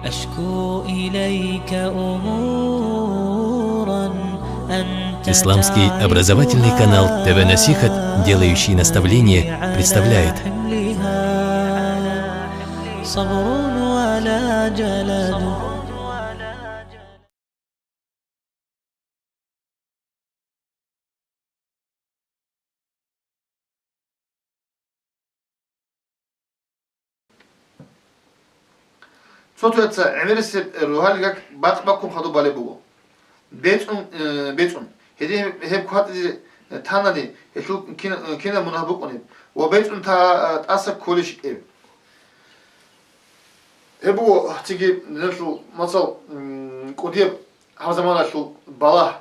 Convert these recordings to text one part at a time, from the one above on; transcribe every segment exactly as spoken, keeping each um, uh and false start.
أشكو إليك أمورا أنت Исламский образовательный канал تعرفها. Т В Насихат, делающий наставление, представляет. صبر ولا جلد. Цо-цояца гӀемерисеб рогьалил как бакъ-баккун хадуб балеб буго. БецӀун, э, бецӀун. Гьедин гьеб, гьеб кватӀизе танани, гьелъул кин-, кинаб мунагь букӀунеб? Ва бецӀун та-, тӀаса кколищ гьеб? Гьеб буго, цинги, нилъул, мацал, м, кӀудияб гьаб заманалъул балагь.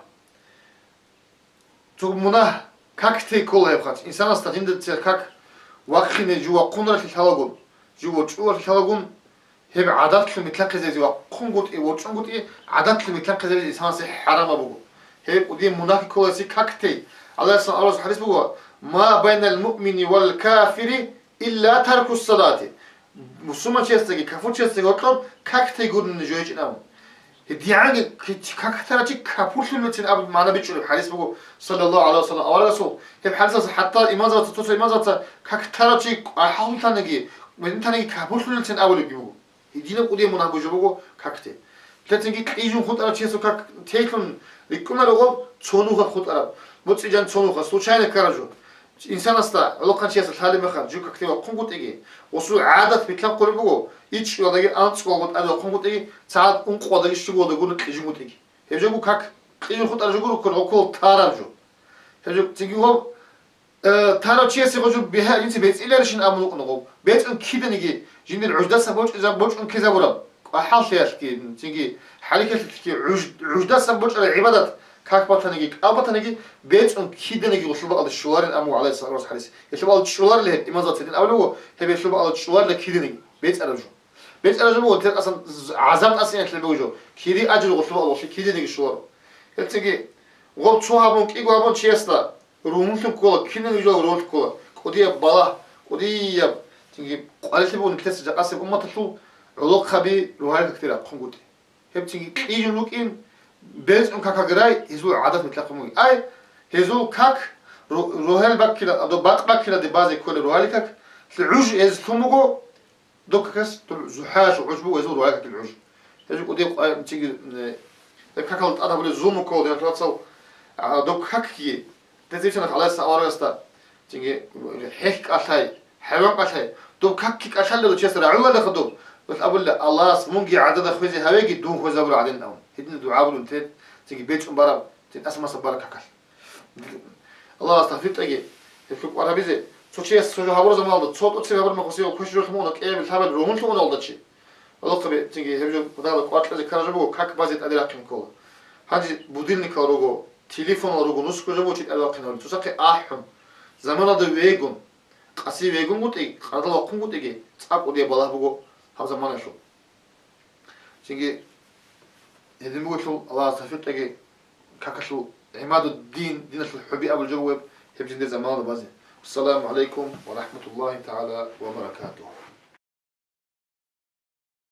Цо мунагь как тей ккола гьеб хъач. Инсанасда жинда цер как вахъине жив вахъунаралъе лъалагун, жив ворчӀуларалъе лъалагун, гьеб гӀадатлъун микьахъизаризе вахъунгутӀи, ворчӀунгутӀи, гӀадатлъун микьахъизаризе инсанасе хӀарамаб буго. Гьеб кӀудияб мунагь ккола гьесие как тей. Аллагьас абураб хӀадис буго: «Ма байнал муъмини вал кафири илла таркус салати». Мусулманчиясдаги капурчиясдаги гьоркьоб как тей гурони жо гьечӀин абун. ГьедигӀанги к-, как тарав чи капурлъулелцин абун магӀна бичӀчӀулеб хӀадис буго, саллаллагьу гӀалайгьи ва саллам, аварагасул. Гьеб хӀадисалъ хӀатта имамзабаца, цо-цо имамзабаца как тарав чи кӀвахӀаллъуланиги, гьединлъаниги капурлъулелцин абулебги буго. Гьединаб кӀудияб мунагь буго как тей. Лъецинги кьижун хутӀарав чиясул как тейлъун рикӀкӀунаро гъоб цо нухалъ хутӀараб, боцӀи-жан цо нухалъ, случайно ккараб жо. Инсанасда гӀолохъан чиясда лъалеб мехалъ жив как тей вахъунгутӀиги, гъосул гӀадат битӀун хъулеб буго, ичӀчӀиялдаги анцӀго тӀаде вахъунгутӀиги, цогӀан ункъоялдаги щугоялда гурони кьижунгутӀиги. Гьеб жо гуро как, кьижун хутӀараб жо гуро ккун гъоккул тараб жо. Гьеб жо цинги гъоб, э, тарав чиясе гъо жо бигьа-, жинца бецӀиларищин абун вукӀун гъоб. БецӀун киданиги жиндир гӀуждасан бочӀизаб-, бочӀун ккезабураб. КӀвахӀаллъиялъги, цинги хӀалихьалъиялъги гӀуж-, гӀуждасан бочӀараб гӀибадат как батаниги, кӀал батаниги, бецӀун киданиги гъолъул бакӀалде щоларин абун гӀалайгьи ссалату вассалам хӀадис. Гьелъул бакӀалде чӀоларила гьеб, имамзабаца гьедин абулеб буго, гьеб гьелъул бакӀалде чӀоларила киданиги, бецӀараб жо. БецӀараб жо буго, гьелъул тӀасан з-, гӀазаб тӀасиялъе буго жо, кири ажру гъолъул бакӀалде киданиги щоларо. Гьелцинги гъоб цо гьабун, кӀиго гьабун чиясда ругьунлъун ккола, кинаб жо ругьунлъун ккола, кӀудияб балагь, кӀудияб, цинги къварилъи буго нилъеца жакъасеб умматалъул гӀолохъаби рогьалил какде рахъунгутӀи. Гьеб цинги кьижун рукӀин, бецӀун какаги рай, гьезул гӀадат микьахъун бугин. Ай, гьезул как ро-, рогьалил баккила-, доб бакъ баккилалде базе кколел рогьалил как, гӀуж гьез лъун буго, доб какас, доб зухӀаялъул гӀуж буго, гьезул рогьалил какил гӀуж. Гьезул кӀудияб къвай-, цинги, э, гьеб какал тӀад гьабулеб зулму ккола, диналъул вацал, а, доб какги, Гьезие виччана Аллагьас аварагасда, цинги, хӀехь кӀалъай, хӀайван кӀалъай, доб какги кӀалъалел чиясда рагӀулалаха доб. Дол абула: «Аллагьас мунги гӀадада хвезе гьавеги, дун хвезабура гӀадин», – абун. Гьедин дугӀа гурун те, цинги бецӀун бараб, цин тӀаса-маса бараб какалъ. Аллагьас тавфикъ кьеги, гьеб хӀукму гьабизе. Цо чияс цо жо гьабураб заманалда, цо тӀоцебе гьабураб мехалъ гьев квешаб жо лъугьуна, кӀиябилеб лъабабилеб ругьунлъун уналдачи. Гьалохъаби, цинги гьеб жо кодагьалда кӀваркьазе ккараб жо буго, как базе тӀаде рахъин ккола. Гьанже будильникал руго, телефонал руго, нусго жо буго чи тӀаде вахъинавали. Цоцахъе ахӀун, заманалда вегун, къаси вегунгутӀи, къарадал вахъунгутӀиги, цӀакъ кӀудияб балагь буго гьаб заманалъул. Цинги гьедин бугелъул Аллагьас тавфикъ кьеги, какалъул гӀимаду дин, диналъул хӀуби абулеб жо буго гьеб, гьеб жиндир заманалда базе. Ассаламу гӀалайкум ва рахӀматуллагьи тагӀала ва баракатугьу.